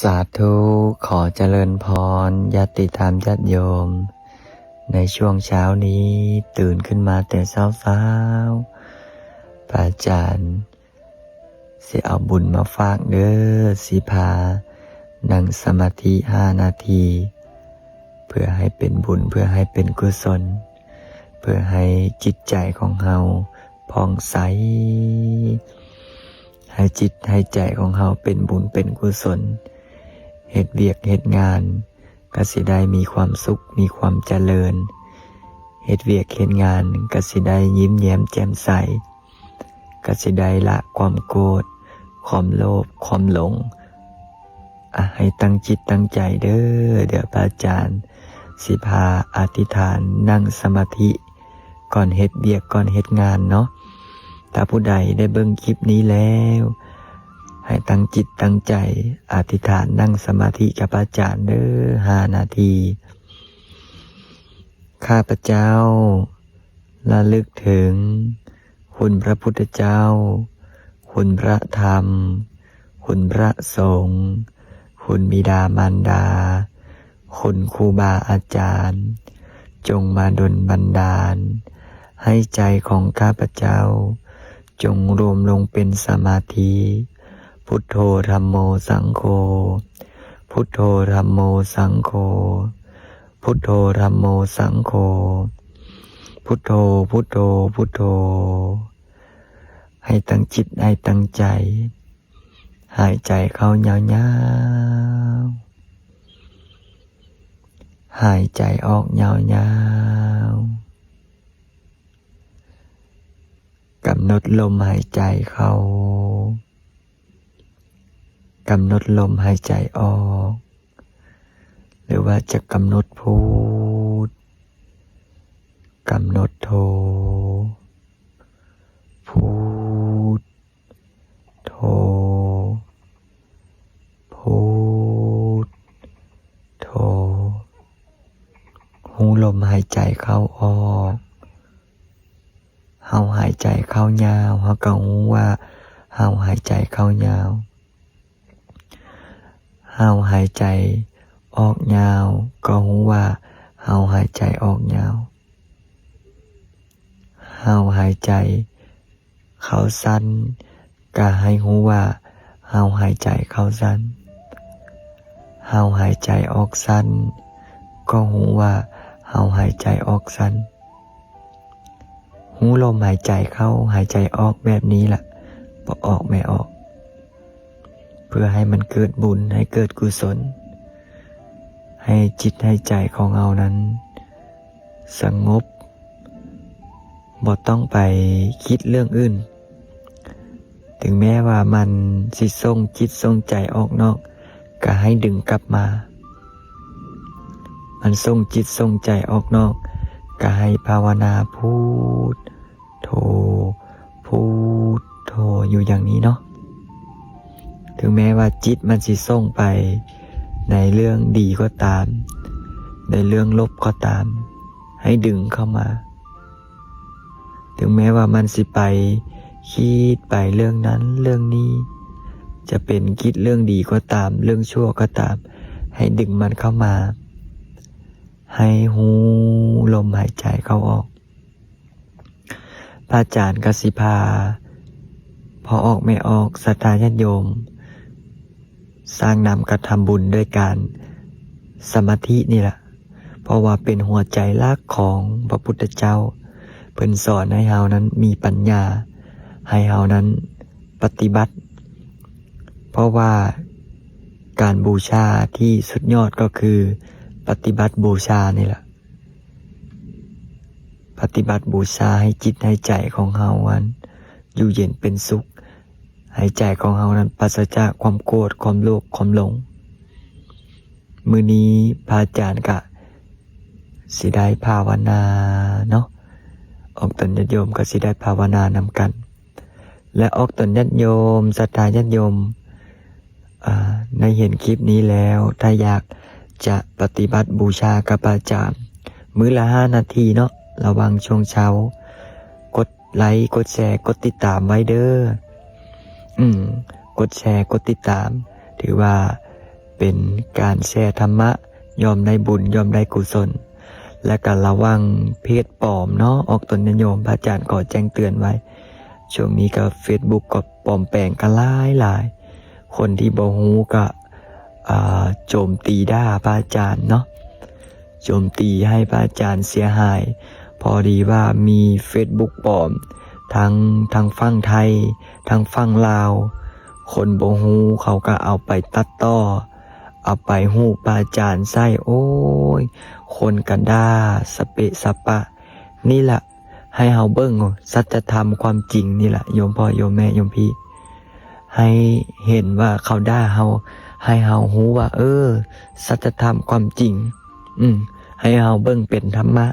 ສາທຸ ຂໍຈະເລີນພອນ ຍາດຕິທຳຍາດໂຍມ ໃນຊ່ວງເຊົ້ານີ້ ຕື່ນຂຶ້ນມາແຕ່ເຊົ້າໆ ພະອາຈານຊິເອົາບຸນມາຝາກເດີ ຊິພານັ່ງສະມາທິຫ້ານາທີ ເພື່ອໃຫ້ເປັນບຸນ ເພື່ອໃຫ້ເປັນກຸສົນ ເພື່ອໃຫ້ຈິດໃຈຂອງເຮົາຜ່ອງໃສ ໃຫ້ຈິດໃຫ້ໃຈຂອງເຮົາເປັນບຸນເປັນກຸສົນ ເຮັດວຽກເຮັດງານກະຊິໄດ້ມີຄວາມສຸກ ມີຄວາມຈະເລີນ ເຮັດວຽກເຮັດງານກະຊິໄດ້ຍິ້ມແຍ້ມແຈ່ມໃສ ກະຊິໄດ້ລະຄວາມໂກດ ຄວາມໂລບ ຄວາມຫຼົງ ອະ ໃຫ້ຕັ້ງຈິດຕັ້ງໃຈເດີ ດຽວພະອາຈານຊິພາອະທິຖານນັ່ງສະມາທິ ກ່ອນເຮັດວຽກ ກ່ອນເຮັດງານເນາະ. ຖ້າຜູ້ໃດໄດ້ເບິ່ງຄລິບນີ້ແລ້ວ ໃຫ້ຕັ້ງຈິດຕັ້ງໃຈອະທິຖານນັ່ງສະມາທິກັບອາຈານເດີ ຫ້ານາທີ. ຂ້າພະເຈົ້າລະລຶກເຖິງຄຸນພະພຸດທະເຈົ້າ, ຄຸນພະທຳ, ຄຸນພະສົງ, ຄຸນບິດາມານດາ, ຄຸນຄູບາອາຈານ, ຈົ່ງມາດົນບັນດານໃຫ້ໃຈຂອງຂ້າພະເຈົ້າ ຈົ່ງລວມລົງເປັນສະມາທິ. ພຸດໂທ ທຳໂມ ສັງໂຄ, ພຸດໂທ ທຳໂມ ສັງໂຄ, ພຸດໂທ ທຳໂມ ສັງໂຄ, ພຸດໂທ ພຸດໂທ ພຸດໂທ. ໃຫ້ຕັ້ງຈິດ ໃຫ້ຕັ້ງໃຈ ຫາຍໃຈເຂົ້າຍາວໆ ຫາຍໃຈອອກຍາວໆ. ກຳນົດລົມຫາຍໃຈເຂົ້າ, ກຳນົດລົມຫາຍໃຈອອກ ຫຼືວ່າຈະກຳນົດພຸດ, ກຳນົດໂທ, ພຸດ, ໂທ, ພຸດ, ໂທ. ຮູ້ລົມຫາຍໃຈເຂົ້າອອກ. ເຮົາຫາຍໃຈເຂົ້າຍາວ ເຮົາກໍຮູ້ວ່າເຮົາຫາຍໃຈເຂົ້າຍາວ. ເຮົາຫາຍໃຈອອກຍາວ ກໍຮູ້ວ່າເຮົາຫາຍໃຈອອກຍາວ. ເຮົາຫາຍໃຈເຂົ້າສັ້ນ ກະໃຫ້ຮູ້ວ່າເຮົາຫາຍໃຈເຂົ້າສັ້ນ. ເຮົາຫາຍໃຈອອກສັ້ນ ກໍຮູ້ວ່າເຮົາຫາຍໃຈອອກສັ້ນ. ຮູ້ລົມຫາຍໃຈເຂົ້າ ຫາຍໃຈອອກແບບນີ້ລະ ບໍ່ອອກແມ່ອອກ ເພື່ອໃຫ້ມັນເກີດບຸນ ໃຫ້ເກີດກຸສົນ ໃຫ້ຈິດໃຫ້ໃຈຂອງເຮົານັ້ນສະຫງົບ ບໍ່ຕ້ອງໄປຄິດເລື່ອງອື່ນ. ເຖິງແມ້ວ່າມັນຊິສົ່ງຈິດສົ່ງໃຈອອກນອກ ກະໃຫ້ດຶງກັບມາ. ມັນສົ່ງຈິດສົ່ງໃຈອອກນອກ ກະໃຫ້ພາວະນາພຸດໂທ ພຸດໂທ ຢູ່ຢ່າງນີ້ເນາະ. ເຖິງແມ້ວ່າຈິດມັນຊິສົ່ງໄປໃນເລື່ອງດີກໍຕາມ ໃນເລື່ອງລົບກໍຕາມ ໃຫ້ດຶງເຂົ້າມາ. ເຖິງແມ້ວ່າມັນຊິໄປຄິດໄປເລື່ອງນັ້ນເລື່ອງນີ້ ຈະເປັນຄິດເລື່ອງດີກໍຕາມ ເລື່ອງຊົ່ວກໍຕາມ ໃຫ້ດຶງມັນເຂົ້າມາ ໃຫ້ຮູ້ລົມຫາຍໃຈເຂົ້າອອກ. ພະອາຈານກະຊິພາພໍ່ອອກແມ່ອອກ ສັດທາຍາດໂຍມ ສ້າງນຳກະທຳບຸນດ້ວຍການສະມາທິນີ້ລະ ເພາະວ່າເປັນຫົວໃຈຫຼັກຂອງພະພຸດທະເຈົ້າ. ເພິ່ນສອນໃຫ້ເຮົານັ້ນມີປັນຍາ ໃຫ້ເຮົານັ້ນປະຕິບັດ ເພາະວ່າການບູຊາທີ່ສຸດຍອດກໍຄືປະຕິບັດບູຊານີ້ລະ. ປະຕິບັດບູຊາໃຫ້ຈິດໃຫ້ໃຈຂອງເຮົານັ້ນຢູ່ເຢັນເປັນສຸກ ໃຫ້ໃຈຂອງເຮົານັ້ນປາສະຈາກຄວາມໂກດ ຄວາມໂລບ ຄວາມຫຼົງ. ມື້ນີ້ພະອາຈານກະຊິໄດ້ພາວະນາເນາະ ອອກຕົນຍາດໂຍມກໍຊິໄດ້ພາວະນານຳກັນ ແລະ ອອກຕົນຍາດໂຍມ ສັດທາຍາດໂຍມ ອາ ໄດ້ເຫັນຄລິບນີ້ແລ້ວ ຖ້າຢາກຈະປະຕິບັດບູຊາກັບພະອາຈານ ມື້ລະຫ້ານາທີເນາະ ລະຫວ່າງຊ່ວງເຊົ້າ ກົດໄລ ກົດແຊ ກົດຕິດຕາມໄວ້ເດີ. ອືມ ກົດແຊ ກົດຕິດຕາມ ຖືວ່າເປັ ເປັນການແຊທຳມະ ຍ່ອມໄດ້ບຸນ ຍ່ອມໄດ້ກຸສົນ. ແລະກະລະວັງເພຈປອມເນາະ ອອກຕົນຍາດໂຍມ ພະອາຈານກໍແຈ້ງເຕືອນໄວ້. ຊ່ວງນີ້ກໍເຟສບຸກກໍປອມແປງກັນຫຼາຍໆ. ຄົນທີ່ບໍ່ຮູ້ກໍ ອ່າ ໂຈມຕີດ່າພະອາຈານເນາະ ໂຈມຕີໃຫ້ພະອາຈານເສຍຫາຍ. ພໍດີວ່າມີເຟສບຸກປອມ ທັງ ທັງຝັ່ງໄທ ທັງຝັ່ງລາວ. ຄົນບໍ່ຮູ້ເຂົາກໍເອົາໄປຕັດຕໍ່ ເອົາໄປຮູບພະອາຈານໃສ່. ໂອ້ຍ ຄົນກໍດ່າສະເປະສະປະ. ນີ້ລະ ໃຫ້ເຮົາເບິ່ງສັດຈະທຳຄວາມຈິງນີ້ລະ ໂຍມພໍ່ໂຍມແມ່ໂຍມພີ່ ໃຫ້ເຫັນວ່າເຂົາດ່າເຮົາ ໃຫ້ເຮົາຮູ້ວ່າ ເອີ ສັດຈະທຳຄວາມຈິງ. ອືມ ໃຫ້ເຮົາເບິ່ງເປັນທຳມະ